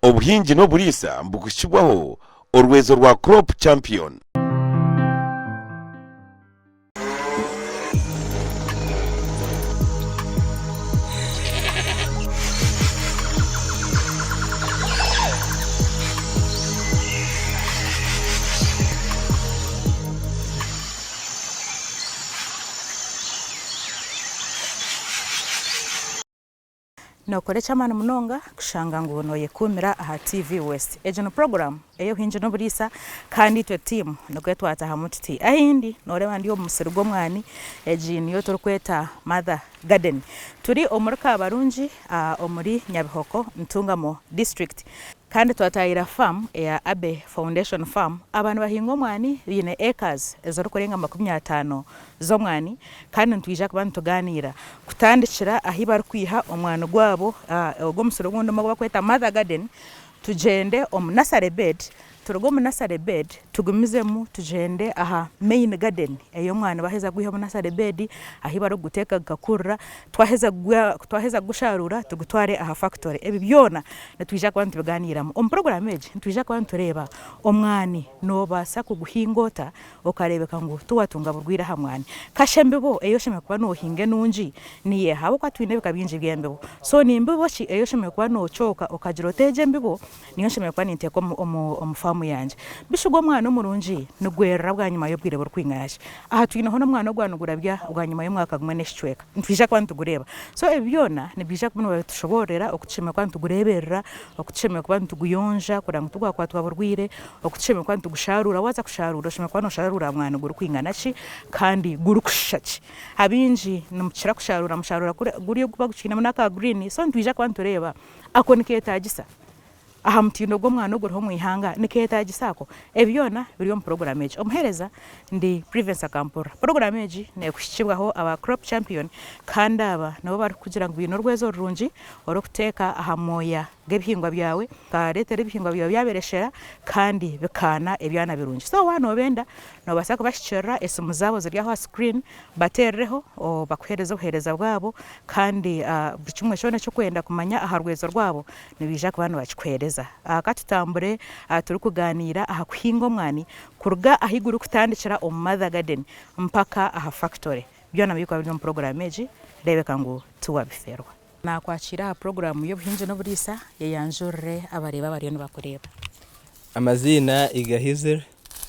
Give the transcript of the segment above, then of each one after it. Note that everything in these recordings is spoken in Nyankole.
Obuhingi n'oburiisa nibukuhikibwaho orwezo rwa Crop Champion. Nookora eky'amaani munonga kushanga ngu nooyekuumira aha TV West. Egi ni puroguraamu ey'obuhingi n'oburiisa kandi itwe tiimu nikwo twatahamu tuti. Ahi ndi nooreeba ndi omu musiri gw'omwani, egi niyo turikweta mother garden. Turi omuri Kabarungi omuri Nyabihoko, Ntungamo disiturikiti. Kandi twatahira faamu eya Abbey Foundation Farm, aba nibahinga omwani baine acres ezirikurenga 50 z'omwani kandi nitwija kuba nitugaaniira kutandikira ahu barikwiha omwani gwabo ogu omusiri ogundi ogu barikweta mother garden tugyende omu nursery bed Turuge omu nursery bed tugumizemu tugyende aha main garden ei omwana baaheza kugwiha omu nursery bed ahu barikuguteeka gukakurira, twaheza twaheza kugusharuura tugutware aha factory. Ebi byona nitwija kuba nitubigaaniiramu. Omu puroguraamu egi nitwija kuba nitureeba omwani noobaasa kuguhinga ota okareebeka ngu tiwatunga burwaire aha mwani. Kasha embibo ei oshemereire kuba noohinga enungi niyo eha? Ahabw'okuba twine ebika bingi by'embibo. So ni mbibo ki ei oshemereire kuba noocooka okagira oti egi embibo Niyo nshemereire kuba ninteeka omu faamu yangye. Bishi gwo omwana omurungi nigwerera bwanyima y'obwire burikwingana ki? Aha twineho n'omwana ogwa nigurabya bwanyima y'omwaka gumwe n'ekicweka. Nitwija kuba nitugureeba. So ebi byona nibiija kuba nibitushoboororera oku tushemereire kuba nitugureeberera, oku tushemereire kuba nituguyonja kureba ngu tigwakwatwa burwaire, oku tushemereire kuba nitugusharuura. Waaza kusharuura oshemereire kuba noosharuura aha mwani gurikwingana ki kandi gurikushusha ki. Abaingi nimukira kusharuura musharuura guri ogukuba gukiinemu n'aka green so nitwija kuba nitureeba Ako nikeetaagisa? Aha mutindo gw'omwana oguriho omu ihanga, nikeetaagisa ako? Ebi byona biri omu puroguraamu egi. Omuheereza, Ndi Privence Akampurira. Puroguraamu egi neekuhikibwaho aba Crop Champion kandi aba nibo barikukugira ngu baine orwezo rurungi orw'okuteeka aha mooya g'ebihingwa byawe, bikareetera ebihingwa byawe byabereshera kandi bikaana ebyana birungi. So waaba noobenda, noobaasa kubahikirira, esimu zaabo ziri aho aha screen, Bateerereho bakuheereze obuheereza bwabo kandi buri kimwe kyona eki orikwenda kumanya aha rwezo rwabo nibaija kuba nibakikuheereza. Ka tutambure turikugaaniira aha kuhinga omwani kuruga ahu gurikutandikira omu mother garden mpaka aha factory. Byona birikuba biri omu puroguraamu egi reebeka ngu tiwabifeerwa. Naakwakiira aha puroguraamu y'obuhingi n'oburiisa, yeyanjurire abareebi abariyo nibakureeba. Amaziina Iga Hizir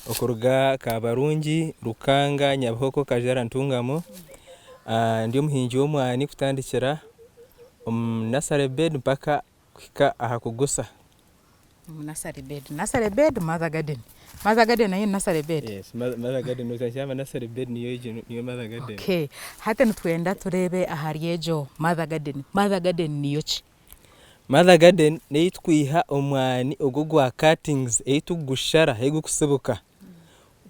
okuruga Kabarungi, Rukanga, Nyabihoko, Kajara, Ntungamo. Ndi omuhingi w'omwani kutandikira omu nursery bed mpaka kuhika aha kugusa. Omu nursery bed, nursery bed, mother garden. Mother garden nayo ni nursery bed? Yes, mother garden noshanga nursery bed niyo egyo niyo mother garden. Okay, hati nitwenda tureebe ahari egyo mother garden. Mother garden niyo ki? Mother garden n'ei tukwiha omwani ogwo ogwa cuttings ei tukugushara ei gukusibuka.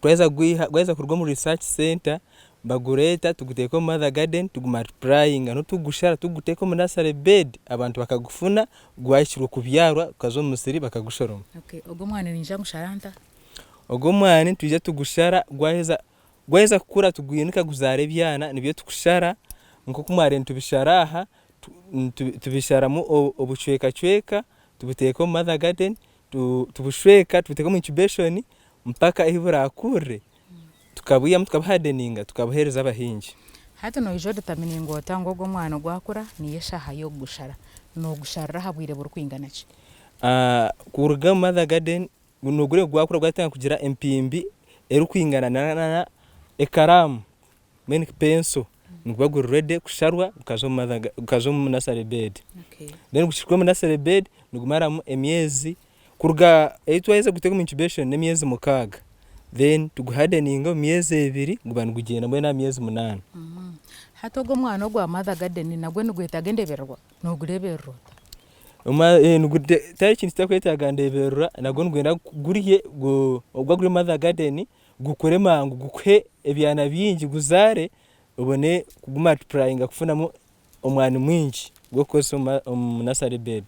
Twaheza kugwiha gwaheza kuruga omu research centre bagureeta tuguteeka omu mother garden tugu multiplyinga nobu tukugushara tukuguteeka omu nursery bed abantu bakagufuna gwahikirwe kubyarwa gukaza omu musiri bakagushoroma. Okay, ogwo omwani niinyija ngushara nta? Ogwo omwani nitwija tugushara gwaheza gwaheza kukura tugwinika guzaara ebyana nibyo tukushara nk'oku mwareeba nitubishara aha tubisharamu obucwekacweka tubuteeka omu mother garden tubushweka tubuteeka omu incubation mpaka ahu burakurire tukabwihamu tukabuhadeninga tukabuheereza abahingi. Hati noija oditamininga ota ngu ogu omwana gwakura niyo eshaaha y'okugushara? Nogusharira aha bwire burikwingana ki? Kuruga omu mother garden nogureba gwakura gwatandika kugira empimbi erikwingana na ekaraamu mbwenu penso niguba guri ready kusharwa gukaza omu nursery bed. Then gushirwe omu nursery bed nigumaramu emyezi kuruga ei twaheza kuguteeka omu incubation n'emyezi mukaaga then tuguhadeninge omu myezi ebiri guba nigugyenda mbwenu aha myezi munaana. Hati ogwo omwana ogwa mother garden nagwo nigwetaaga endebererwa? Noogureeberera ota? Tihariho ekintu kitarikwetaaga ndeeberera nagwo nigwenda gurye ogwo oguri omu mother garden gukure mangu gukuhe ebyana bingi guzaare obone kugumultiplyinga kufunamu omwani mwingi gw'okukozesa omu nursery bed.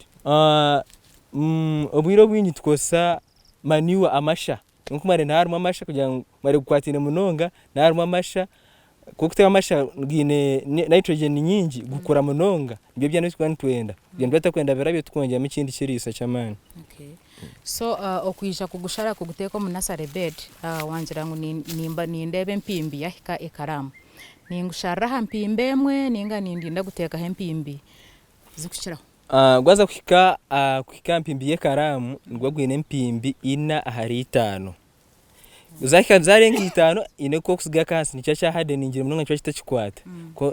Obwire obwingi nitukozesa manure amasha nk'okumara nihaba harimu amasha kugira ngu gumare gukwataine munonga nihaba harimu amasha ku orikuteekamu amasha gaine nitrogen nyingi gukura munonga nibyo byana ebi turikuba nitwenda kugira ngu twaba tutarikwenda birabyo tukongyeramu ekindi kiriisa ky'amaani. Okay. So okwija kugushara kuguteeka omu nursery bed, wangira ngu nimba nindeeba empimbi yahika ekaraamu, ningusharira aha mpimbi emwe ninga nindinda guteekaho empimbi zikukiraho? Gwaza kuhika kuhika aha mpimbi y'ekaraamu niguba gwine empimbi ina ahari itaano. Zahika zarenga itaano haine oku orikusiga akansi nikiba kya hardeningire munonga nikiba kitakikwata.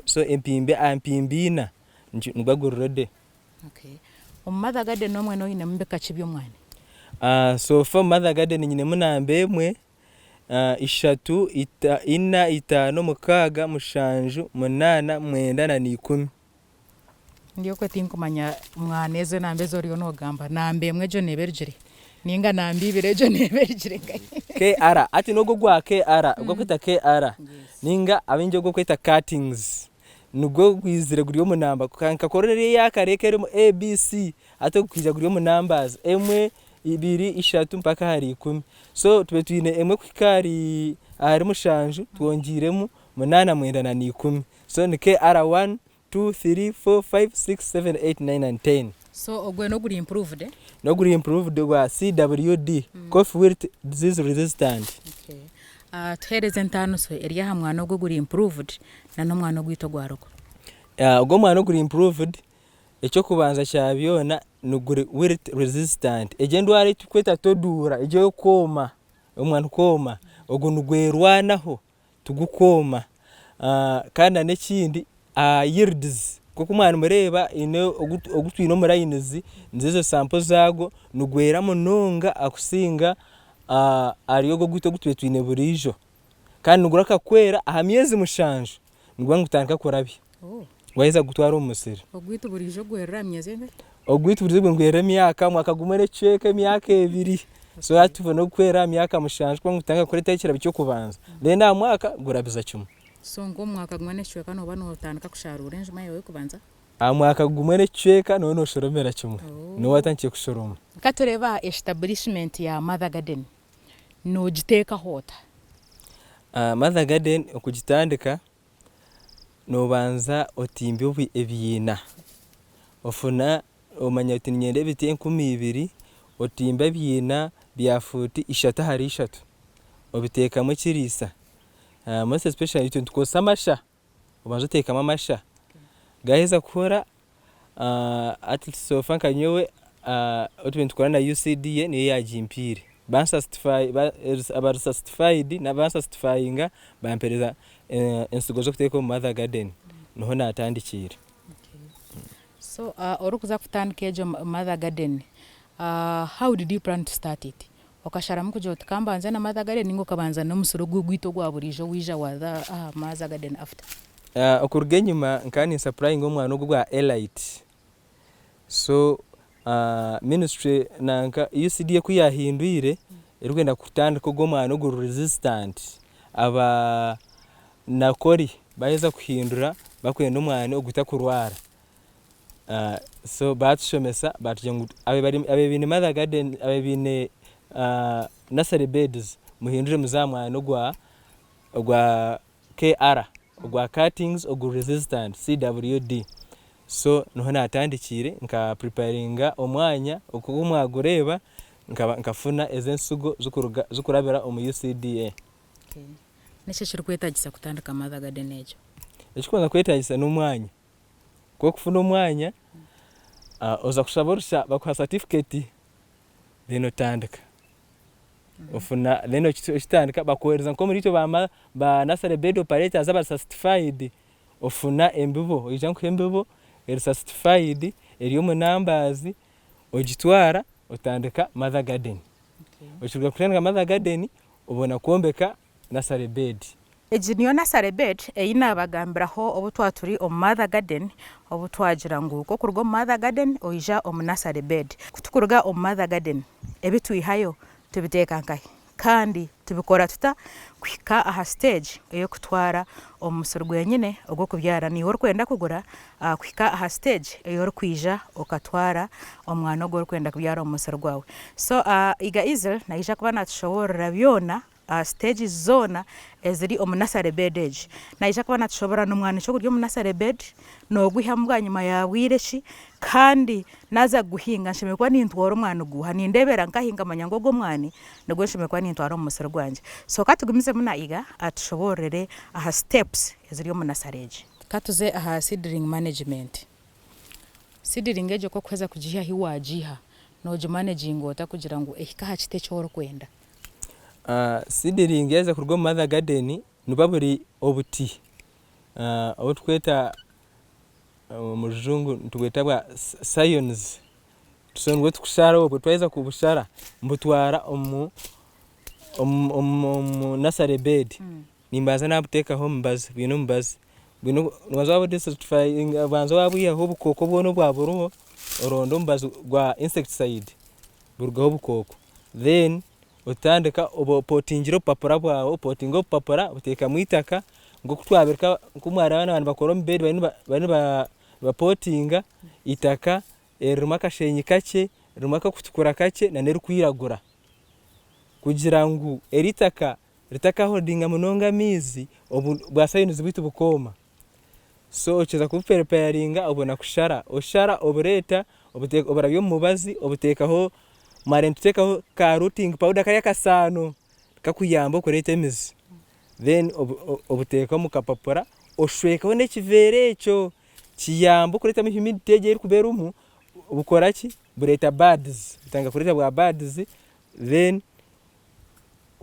So empimbi aha mpimbi ina niguba guri ready. Okay. Omu mother garden omwe noinemu bika ki by'omwani? So far omu mother garden nyinemu namba emwe, ishatu, ina, itaano, mukaaga, mushanju, munaana, mwenda na n'ikumi. Ndi okwe tinkumanya mwana ezo enamba ezi oriyo nogamba, namba emwe egyo neeba erugire ninga namba ibiri egyo neeba erugire nkahi? KR, hati n'ogwo ogwa KR, ogu barikweta KR ninga abaingi ogu barikweta cuttings nigwo gwizire guri omu namba nka korona eriya eya kare ekaba erimu ABC hati ogu gwija guri omu numbers emwe, ibiri, ishatu mpaka ahari ikumi. So tube twine emwe kuhika ahari mushanju twongiiremu munaana, mwenda na n'ikumi. So ni KR one, two, three, four, five, six, seven, eight, nine and ten. So ogwe n'oguri improved eh? N'oguri improved gwa CWD, Coffee Wilt Disease Resistant. Okay. Tuheereze entaaniso eri aha mwana ogu oguri improved na n'omwana ogwaitu ogwa roko. Ogu omwana oguri improved, eky'okubanza kya byona ni guri wilt resistant. Egyo endwara ei turikweta toduura, egyo ey'okwoma, omwana kwoma, ogu nigwerwanaho. Tigukwoma. Kandi na n'ekindi yields nk'oku mwanimureeba haine ogu twine omu layinizi nizo ezo sampo zaagwo nigwera munonga kusinga ahari ogu ogwaitu ogu tubaire twine buriijo. Kandi nigurahuka kwera aha myezi mushanju niguba nigutandika kurabya waaheza kugutwara omu musiri. Ogwaitu buriijo gwerera aha myezi engahi? Ogwaitu buriijo nigwerera emyaka, omwaka gumwe n'ekicweka emyaka ebiri. So hati tubone okwera aha myaka mushanju kuba nigutandika kureetaho ekirabyo ky'okubanza. Then aha mwaka gurabiza kimwe. So nk'omu mwaka gumwe n'ekicweka nooba nootandika kusharuura enjuma yaawe y'okubanza? Aha mwaka gumwe n'ekicweka nooba nooshoromera kimwe. Nooba watandikire kushoroma. Ka tureebe aha establishment ya Mother Garden. Noogiteekaho ota? Mother Garden okugitandika, noobanza otimba ebiina. Ofuna omanya oti niinyenda ebiti 2000, otimba ebiina bya fuuti ishatu ahari ishatu, obiteekamu ekiriisa. Most especially itwe nitukozesa amasha, obanza oteekamu amasha, gaaheza kuhura hati so far nka nyowe ou tubaire nitukora na UCDA niyo yaagimpiire, aba recertified bansatisfayinga bampereza ensigo z'okuteeka omu mother garden, niho naatandikiire. So orikuza kutandika egyo mother garden, how did you plan to start it? Okasharamu kugira oti kambanze na mother garden ninga okabanza n'omusiri ogu ogwaitu ogwa buriijo waija waaza aha mother garden after? Okuruga enyima nkaba ninsapulayinga omwani ogu ogwa Elite, so ministry nanka UCDA ku yahindwire erikwenda kutandika ogu omwani oguri resistant, aba Nakori baheza kuhindura bakwenda omwani ogutakurwara so batushomesa batugira ngu ababaire baine mother garden ababaire baine nursery beds muhindure muze aha mwani ogwa ogwa KR ogwa cuttings oguri resistant CWD so niho natandikiire nka preparinga omwanya oku mwagureeba nkafuna ezi ensigo zirikurabira omu UCDA. Niki ekirikwetaagisa kutandika mother garden egyo? Ekirikubanza kwetaagisa n'omwanya. Ku orikufuna omwanya, oza kushaba orusa bakuha certificate then otandika. Ofuna then okitandika bakwohereza nk'omuri itwe ba nursery bed operators abari certified, ofuna embibo, oija nkuhe embibo eri certified eri omu numbers, ogitwara otandika mother garden. Okiruga kutandika mother garden, obona kwombeka nursery bed. Egi niyo nursery bed ei naabagambiraho obu twaba turi omu mother garden, obu twagira ngu ku orikuruga omu mother garden oija omu nursery bed. Ku turikuruga omu mother garden, ebi twihayo tubiteeka nkahi? Kandi tubikora tuta kuhika aha stage ey'okutwara omu musiri gwenyine ogw'okubyara? Niiwe orikwenda kugura kuhika aha stage ei orikwija okatwara omwana ogu orikwenda kubyara omu musiri gwawe. So Iga Israel naija kuba naatushoboorora byona. aha stages zoona eziri omu nursery bed egi. Naija kuba natushoborora ni mwani ki oguri omu nursery bed, nogwihamu bwanyima ya bwire ki, kandi naaza kuguhinga nshemereire kuba nintwara omwani guuha? Nindeebera nkahi nkamanya ngu ogu omwani nigwo nshemereire kuba nintwara omu musiri gwangye? So ka tugumizemu na Iga atushoboororere aha steps eziri omu nursery egi. Ka tuze aha seedling management. Seedling egyo ku orikuheza kugiiha ahi waagiiha, noogimanaginga ota kugira ngu ehike aha kiti eki orikwenda? Seedling yaaheza kuruga omu mother garden nibuba buri obuti obu turikweta omu rujungu nitubweta bwa scions so nibwo turikushara obwo twaheza kubushara nibutwara omu omu nursery bed nimbanza nabuteekaho omubazi bwine omubazi nobanza wabu wabwihaho obukooko bwona obwaba buriho oronda omubazi gwa insecticide burugaho obukooko then Otandika oba opotingire obupapura bwawe, opotinga obupapura oteekamu eitaka nk'oku twabireka nk'oku mwareeba abantu nibakora omu bedi bariyo nibapotinga eitaka eririmu akasheenyi kakye, ririmu akakutukura kakye na n'erikwiragura kugira ngu eri eitaka ritakahodinga munonga amaizi bwa sayonizi bwaitu bukooma. So okiheza kubuperepeyaringa obona kushara, oshara obureeta oburabya omu mubazi obuteekaho mara nituteekaho ka rooting powder kariya akasaano kakuyamba okureeta emizi then obuteeka omu kapapura oshwekaho n'ekiveera ekyo kiyamba okureetamu humidity egyo erikuba erimu bukora ki bureeta buds butandika kureeta bwa buds then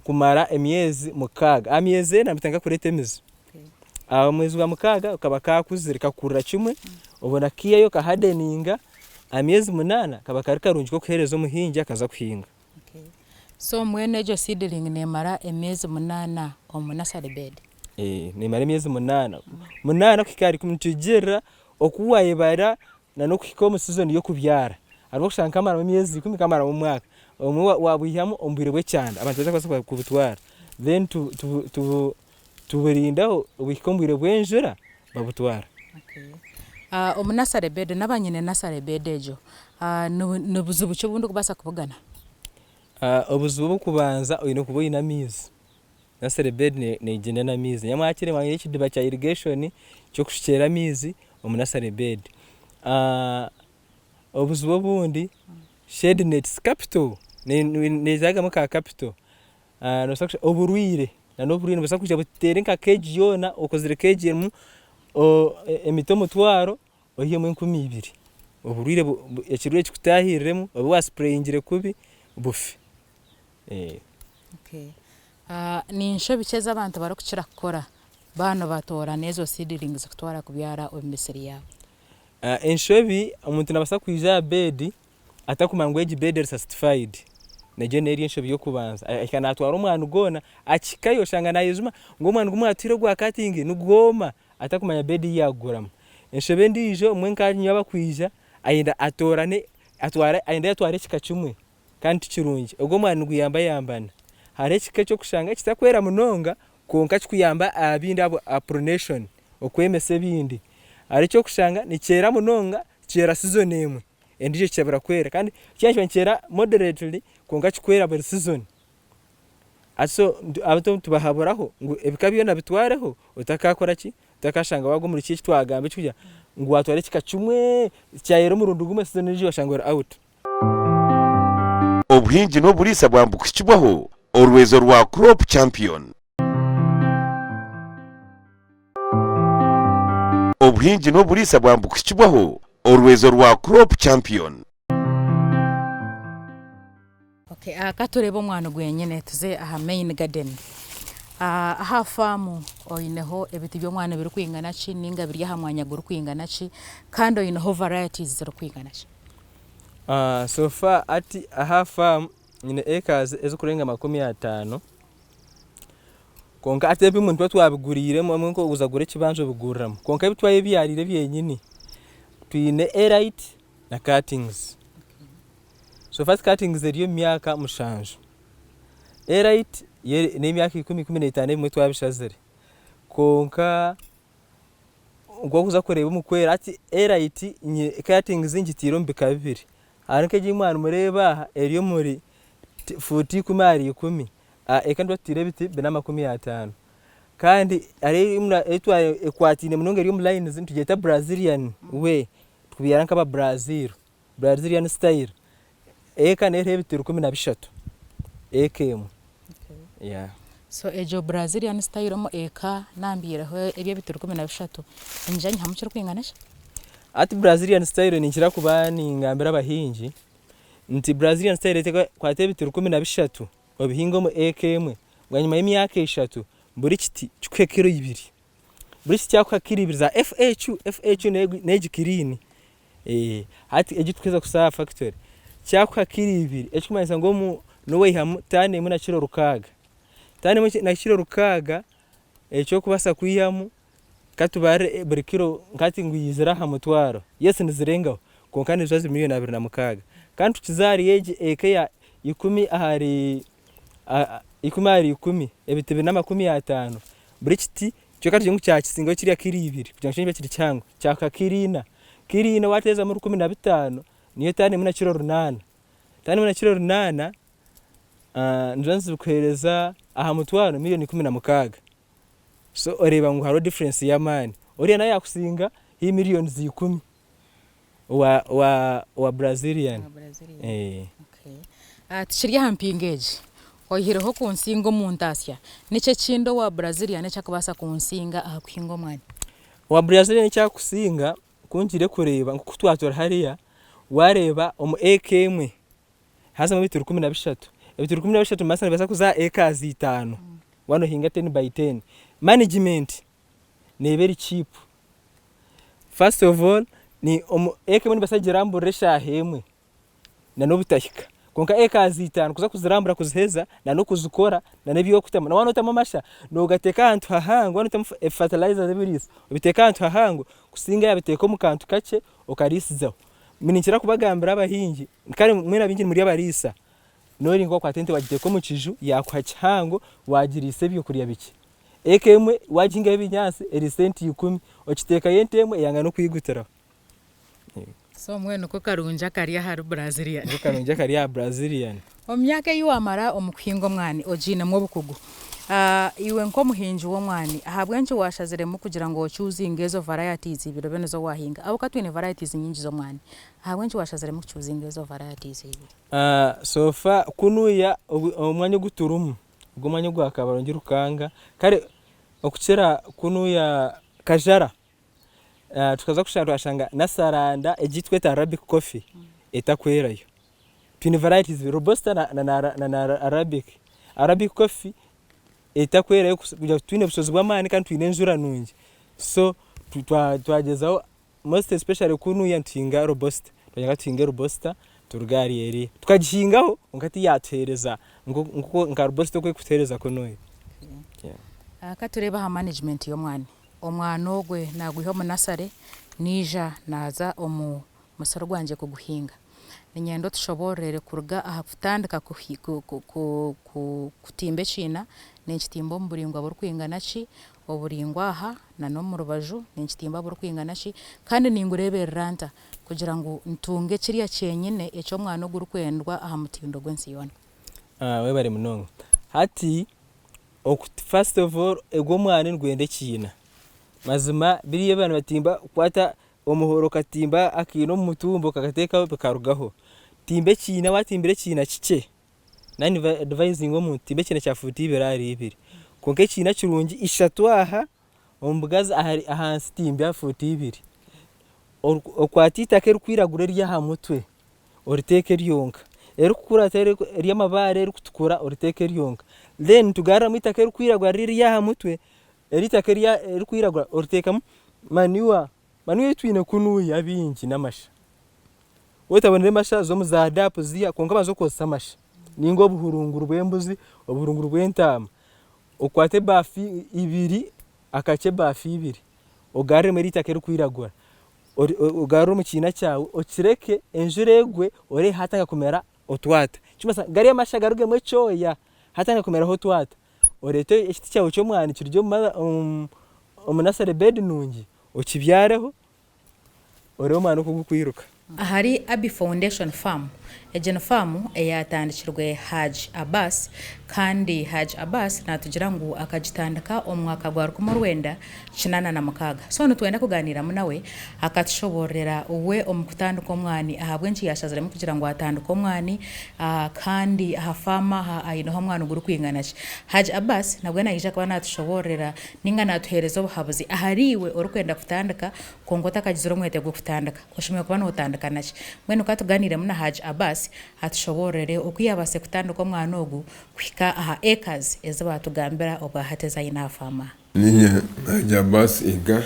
kumara emyezi mukaaga. Aha myezi ena nibutandika kureeta emizi. Aha mwezi gwa mukaaga kaba kaakuzire kakurira kimwe, obona kaihayo kahadeninga, aha myezi munaana kaba kari karungi k'okuheereza omuhingi akaza kuhinga. So mbwenu egyo seedling neemara emyezi munaana omu nursery bed? Neemara emyezi munaana. Munaana kuhika ahari ikumi nitugirira oku waayebara na n'okuhika omu sizoni y'okubyara. Hariho oshanga kamaramu emyezi ikumi kamaramu omwaka. Obumwe wabwihamu omu bwire bw'ekyanda abantu batakubaasa kubutwara. Then tuburindaho buhika omu bwire bw'enjura babutwara. Omu nursery bed naaba nyine nursery bed egyo, ni buzibu ki obu ndikubaasa kubugana? Obuzibu obw'okubanza oine kuba oine amaizi. Nursery bed negyenda n'amaizi. Nyamwakire mwanyine ekidiba kya irrigation ky'okushukyera amaizi omu nursery bed. Obuzibu obundi shade nets capital nezaagamu ka capital. Oburwaire n'oburwaire nibubaasa kwija buteere nka cage yoona okozire cage erimu emiti omutwaro oihemu 2000. Oburwaire ekirwaire kikutaahiriremu obe wasipureyingire kubi bufe. Ni nshobi ki ezi abantu barikukira kukora baaba nibatoorana ezo seedlings kutwara kubyara omu misiri yaabo? Enshobi, omuntu naabaasa kwija aha beedi atakumanya ngu egi beedi eri certified. Egyo n'eri enshobi y'okubanza. Ahika naatwara omwani gwona, akihikayo oshanga naayejuma ngu omwani ogu mwatuhaire ogwa cutting nigwoma atakumanya beedi ei yaaguguramu. Enshobi endiijo obumwe nkaanye abakwija ayenda atoorane atware ayenda atware ekika kimwe. Kandi ti kirungi. Ogwo omwani niguyambayambana. Hariho ekika eky'okushanga ekitakwera munonga kwonka kikuyamba aha bindi aha pronation, okwemesa ebindi. Hariho eky'okushanga nikyera munonga kyera sizoni emwe, endiijo kikabura kwera. Kandi kyaba nikiba nikyera moderately kwonka kikwera buri sizoni. Hati so abantu nitubahaburaho ngu ebika byona bitwareho otakakora ki, otakashanga waagwa omuri ki eki twagamba ekirikugira ngu waatwara ekika kimwe kyayera omurundi gumwe sizoni endiijo washanga ori out. Obuhingi n'oburiisa bwambukuhikibwaho orwezo rwa Crop Champion. Obuhingi n'oburiisa bwambukuhikibwaho orwezo rwa Crop Champion. Okay, ka tureebe omwani gwenyine tuze aha main garden. Aha faamu oineho ebiti by'omwani birikwingana ki ninga biri aha mwanya gurikwingana ki kandi oineho varieties zirikwingana ki? So far hati aha farm nyine acres ezikurenga 50 kwonka hati ebimwe nituba twabiguriiremu obumwe nkokuza kugura ekibanja obiguriramu kwonka ebi twayebyariire byenyini twine elite na cuttings. So far cuttings eri omu myaka 7, elite yo n'emyaka ikumi, 15 ebimwe twabishazire kwonka Nk'oku orikuza kureeba omu kwera hati elite cuttings ngiteire omu bika bibiri. Hariho nk'egi ei mwanimureeba aha eri omuri fuuti ikumi ahari ikumi. Eka nituba tutaire ebiti 450 kandi hariho ekwataine munonga eri omu lines nitugyeta Brazilian way tukubyara nk'aba Brazil, Brazilian style. Eka neyo eriho ebiti 13 eka emwe. So egyo Brazilian style omu eka nambaireho eby'ebiti 13 niinyija nyihamu kirikwingana ki? Hati Brazilian style ninkira kuba ningambira abahingi nti Brazilian style kwata ebiti 13 obihinge omu eka emwe, bwanyima y'emyaka eshatu buri kiti kikuhe kiro ibiri. Buri kiti kyakuha kiro ibiri za FAQ, FAQ n'egi kiriini hati egi turikuheza kusa aha fakitori, kyakuha kiro ibiri ekirikumanyisa ngu omu noba waihamu taani emwe na kiro rukaaga. Taani emwe na kiro rukaaga eki orikubaasa kwihamu katubarire buri kiro nkahati ngu yaizire aha mutwaro, yes nizirengaho kwonka niziba ziri miriyoni 26. Kandi tukize ahari egi eka eya ikumi ahari 10 ahari 10, ebiti 450, buri kiti kyonka tugire ngu kyakisingaho kiriya kiro ibiri kugira ngu kyo nikiba kiri kihango, kyahika kiro ina. Kiro ina waateezamu 15 niyo taani emwe na kiro runaana. Taani emwe na kiro runaana niziba nizikuheereza aha mutwaro miriyoni 16. So oreeba ngu hariho difference y'amaani. Oriya nawe yaakusinga haihi millions ikumi owa owa owa Brazilian. Tukiri aha mpingo egi, oihireho kunsinga omu ntaasya, niki ekindi owa Brazilian eki arikubaasa kunsinga aha kuhinga omwani? Owa Brazilian eki arikusinga ku ngiire kureeba nk'oku twaba turi hariya, waareeba omu eka emwe Hazamu ebiti 13. Ebiti 13 nibibaasa nibibaasa kuza aha acres itaano waaba noohinga ten by ten. Management neeba eri cheap. First of all, ni omu eka emwe nibaasa kugiramburira eshaaha emwe na n'obutahika. Kwonka acres itaano kuza kuzirambura kuziheza na n'okuzikora na n'eby'okutamu. Na waaba nootamu amasha, noogateeka ahantu hahango, waaba nootamu fertilizer z'ebiriisa, obiteeka ahantu hahango kusinga yaabiteeka omu kantu kakye okariisizaho. Ninkira kubagambira abahingi Kare mwena abaingi nimuri abariisa, nori nka wakwata ente wagiteeka omu kiju yakuha kihango wagiriisa ebyokurya bikye. Eka emwe wagihingaho ebinyaatsi eriisa ente ikumi, okiteekayo ente emwe eyanga n'okwigutiraho. So mbwenu niko karungi akari ahari Brazilian. Niko karungi akari aha Brazilian. Omu myaka ei waamara omu kuhinga omwani ogiinemu obukugu. Iwe nk'omuhingi w'omwani ahabw'enki waashaziremu kugira ngu ocuuzinge ezo varieties ibiri obe nizo waahinga? Ahabw'okuba twine varieties nyingi z'omwani. Ahabw'enki waashaziremu kucuuzinga ezo varieties ibiri? So far kunuya omwanya ogu turimu, ogu omwanya ogwa Kabarongi Rukanga, kare okukira kunuya Kajara, tukaza kushanga twashanga Nasaranda egi ei turikweta Arabic coffee etakwerayo. Twine varieties ibiri Robusta na Arabic. Arabic coffee etakwerayo kugira ngu twine obushozi bw'amaani kandi twine enjura nungi, so twagyezaho Most especially kunuya nituhinga robusta, twagira ngu tuhinge robusta turuge ahari eri. Tukagihingaho kwonka tiyatuhereza nka robusta oku erikutuhereza kunuya. Ka tureebe aha management y'omwani. Omwani ogwe nagwiha omu nursery naija naaza omu musiri gwangye kuguhinga. Niinyenda otushoboororere kuruga aha kutandika kutimba ekiina, ninkitimba omu buraingwa burikwingana ki, Oburaingwa aha na n'omu rubaju ninkitimba burikwingana ki kandi ningureeberera nta kugira ngu ntunge kiriya kyenyine eky'omwana ogurikwendwa aha mutindo gw'ensi yoona? Webare munonga. Hati first of all ogwo omwana nigwenda ekiina. Mazima biriya ebi nibatimba kukwata omuhoro okatimba akaina omu mutumba okakateekaho bikarugaho. Timba ekiina watimbira ekiina kikye. Naaba ni advisinga omuntu timba ekiina kya fuuti ibiri ahari ibiri kwonka ekiina kirungi ishatu aha omu bugazi ahansi timbya fuuti ibiri okwate eitaka eririkwiragura ery'aha mutwe oriteeke ryonka erikukurata ery'amabaare erikutukura oriteeke ryonka then tugaruremu eitaka eririkwiragura riri ery'aha mutwe eri eitaka eririkwiragura oriteekamu manure, manure ei twine kunuya bingi n'amasha. Waaba otabonire masha za omu za daapu ziiha kwonka banza okozese amasha ninga obuhurunguru bw'embuzi, obuhurunguru bw'entaama. Okwate ebaafu ibiri, akakye ebaafu ibiri ogaruremu eri eitaka eririkwiragura, ogarure omu kiina kyawe okireke enjura egwe oreebe haatandika kumera otwata. Ekirikumanyisa gariya amasha garugemu ekyoya haatandika kumeraho otwata, oreete ekiti kyawe ky'omwani kirugye omu nasare bedi nungi okibyareho. Oreebe omwana oku gukwiruka. Ahari Abbey Foundation Farm, Egi ni faamu eyaatandikirwe Hajj Abbas kandi Hajj Abbas naatugira ngu akagitandika omu mwaka gwa 1986. So nitwenda kugaaniiramu nawe akatushoboororera we omu kutandika omwani ahabw'enki yaashaziremu kugira ngu atandike omwani kandi aha faamu aha aineho omwani gurikwingana ki. Hajj Abbas nabwe naija kuba naatushoboororera ninga naatuheereza obuhabuzi ahariiwe orikwenda kutandika kwonka otakagizire omwete gw'okutandika. Oshemereire kuba nootandika na ki? Mbwenu ka tugaaniiremu na Hajj Abbas atushoboororere oku yaabaasire kutandika omwana ogu kuhika aha acres ezi baatugambira obwa hati ezi aine aha faamu aha. Niinye Hajj Abbas Iga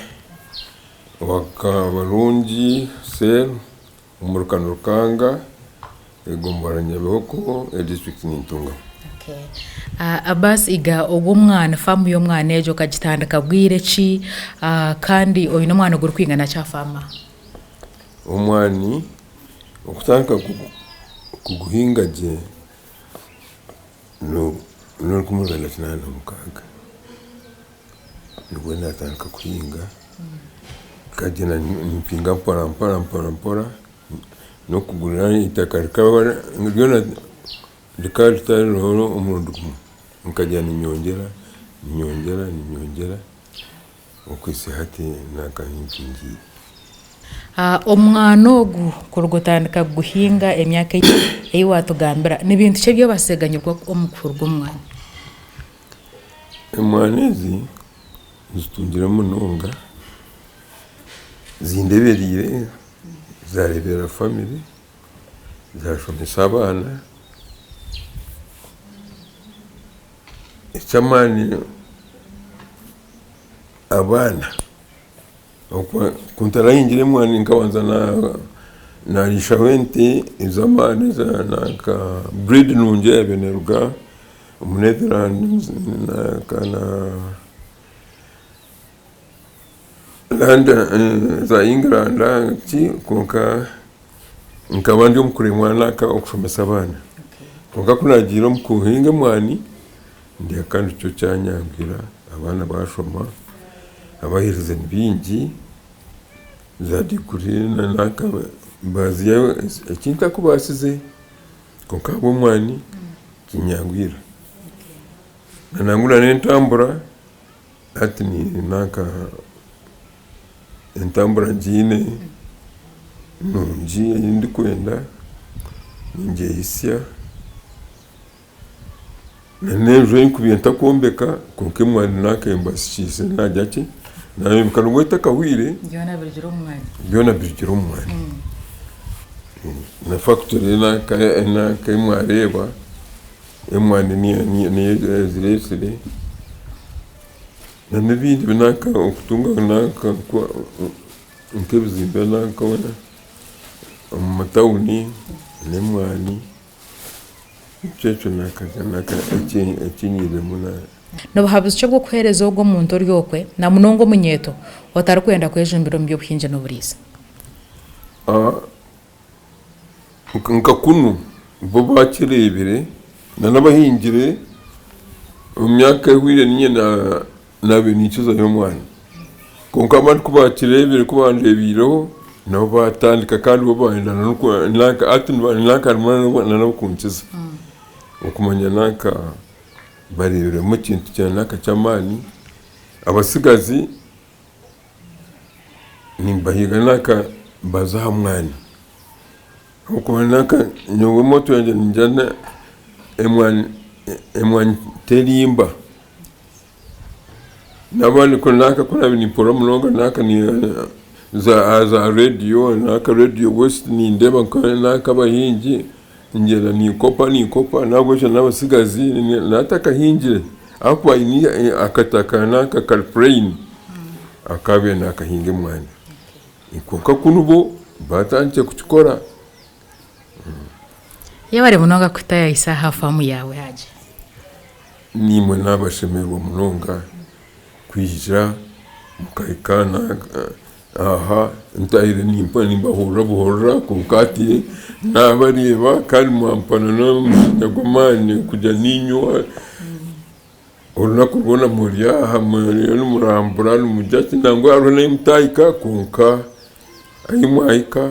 owa Kabarungi Cell omu Rukano Rukanga, egombolola Nyabihoko, edistrict ni Ntungamo. Abbas Iga, Ogwo omwana, faamu y'omwana egyo okagitandika bwire ki kandi oine omwana ogurikwingana ki aha faamu aha? Omwani okutandika kuguhinga gye n'orukumi rwenda kinaana na mukaaga nibwo naatandika kuhinga, nkagyenda nimpinga mpora mpora mpora mpora n'okugura eitaka rikaba ryona rikaba ritariho omurundi gumwe, nkagyenda niinyongyera niinyongyera niinyongyera okuhitsya hati naakahingiire. Omwana ogu kuruga otandika kuguhinga emyaka ei waatugambira, ni bintu ki ebi obaasize kuganyirwa omu kuruga omu mwani? Emwani ezi nzitungire munonga, zindebereire, zaareeberera famire, zaashomesa abaana. Eky'amaani abaana ku ntarahingire emwani nkabanza naariishaho ente ez'amaani nka breed nungi eyaabaire neeruga omu Netherlands na London za England ki kwonka nkaba ndi omu kuremwa nanka okushomesa abaana. Kwonka ku naagiire omu kuhinga emwani ndeeka nikyo kyanyanguhira abaana baashoma, abaaherize ni baingi, za diguri nanka baazihayo eki ntakubaasize kwonka ahabw'omwani kinyanguhira. Nangwa n'entambura Hati nanka entambura ngiine nungi ei ndikwenda ningyehitsya n'enju ei nkubaire ntakwombeka kwonka emwani nanka embasikiise nagira ki nayombeka nobwo etakahwire Byona birugire omu mwani. byona birugire omu mwani. Na factory nanka ei mwareeba Emwani niyo ezireetsire n'ebindi nanka okutunga nanka nk'ebizimbe nanka omu matawuni n'emwani nikyo ekyo nanka ekinyiremu. Ni buhabuzi ki obw'okuheereza ogwo omuntu ori okwe, na munonga omunyeeto otarikwenda kwejumbira omu by'obuhingi n'oburiisa? Nka kunu bo bakireebire n'abahingire omu myaka ehweire niinye naabaire ninkizayo omwani kwonka abandi ku baakireebire ku bandeebiireho nabo baatandika kandi bo baayenda hati nanka harimu n'abakunkiza okumanya nanka bareebiremu ekintu kya nanka ky'amaani abatsigazi Nimbahiga nanka baze aha mwani ahabw'okuba nanka nyowe moto yangye ningira emwani terimba n'abandi nanka ku naabaire nimpurira munonga nanka aha za rediyo nanka rediyo west nindeeba nanka abahingi ngyenda ninkopa ninkopa n'ahabw'ekyo n'abatsigazi naatakahingire ahakuba aine akataka nanka kari pureyini akaabaire naakahinga emwani. Kwonka kunu bo baatandikire kukikora. Yebare munonga kutayayisa aha faamu yaawe Haji. Naimwe naabashemererwa munonga kwija mukahika aha ntahire nimbahurira buhurira kwonka hati naabareeba kandi mwampa n'omujinya gw'amaani kugira niinywa. Orunaku rwona muri aha muriyo nimurambura nimugira ki nangwa hariho n'ahu mutahika kwonka ahu mwahika.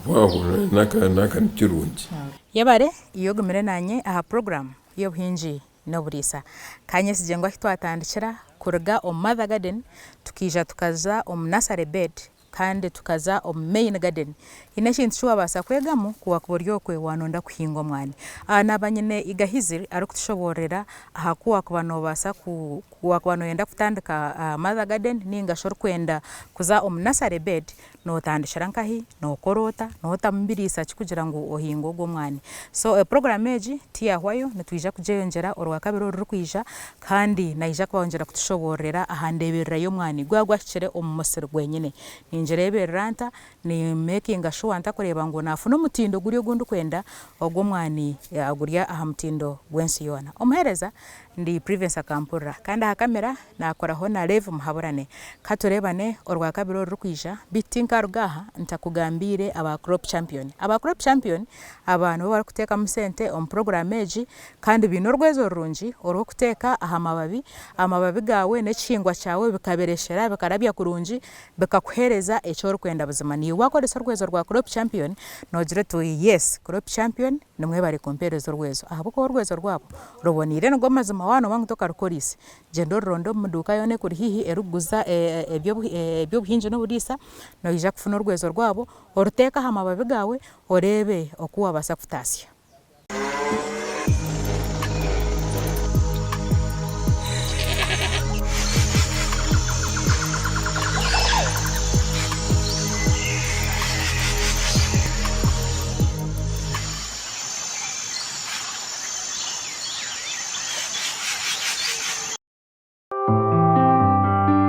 Waahurira naka naka ni kirungi. Yebare iwe ogumire nanye aha puroguramu y'obuhingi n'oburiisa. Ka nyesigye ngu ahi twatandikira kuruga omu mother garden tukaija tukaza omu nursery bed kandi tukaza omu main garden, haine ekintu eki waabaasa kwegamu ku waakuba ori okwe waanonda kuhinga omwani. Aha naaba nyine Igahiziri arikutushoboororera aha ku waakuba noobaasa ku waakuba nooyenda kutandika mother garden nainga shi orikwenda kuza omu nursery bed, Nootandikira nkahi? Nookora ota? Nootamu biriisa ki kugira ngu ohinge ogwo omwani? So puroguraamu egi tiyahwayo, nitwija kugyeyongyera orwakabiri orurikwija kandi naija kwongyera kutushoboororera aha ndeeberera y'omwani gwaba gwahikire omu musiri gwenyine. Ningireeberera nta? Ni meekinga shuwa nta kureeba ngu naafuna omutindo guri ogu ndikwenda ogw'omwani guri aha mutindo gw'ensi yoona? Omuheereza Ndi Privence Akampurira kandi aha kamera naakoraho na Levi Muhaburane. Ka tureebane Orwakabiri orurikwija, beitu tinkaruga aha ntakugambiire aba Crop Champion. Aba Crop Champion aba nibo barikuteekamu sente omu puroguraamu egi kandi baine orwezo rurungi orw'okuteeka aha mababi, amababi gaawe n'ekihingwa kyawe bikabereshera bikarabya kurungi bikakuheereza eki orikwenda buzima. Naiwe waakoresa orwezo rwa Crop Champion noogira oti yes Crop Champion nimwebare kumpeereza orwezo ahabw'okuba orwezo rwabo Ruboneire nigwo mazima waaba nooba ngu tokarukoriise, gyenda oruronde omu duuka yoona ekuri haihi erikuguza eby'obuhingi n'oburiisa, noija kufuna orwezo rwabo oruteeke aha mababi gaawe oreebe oku waabaasa kutaasya.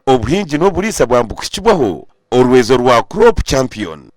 Obuhingi n'oburiisa bwambukuhikibwaho orwezo rwa Crop Champion.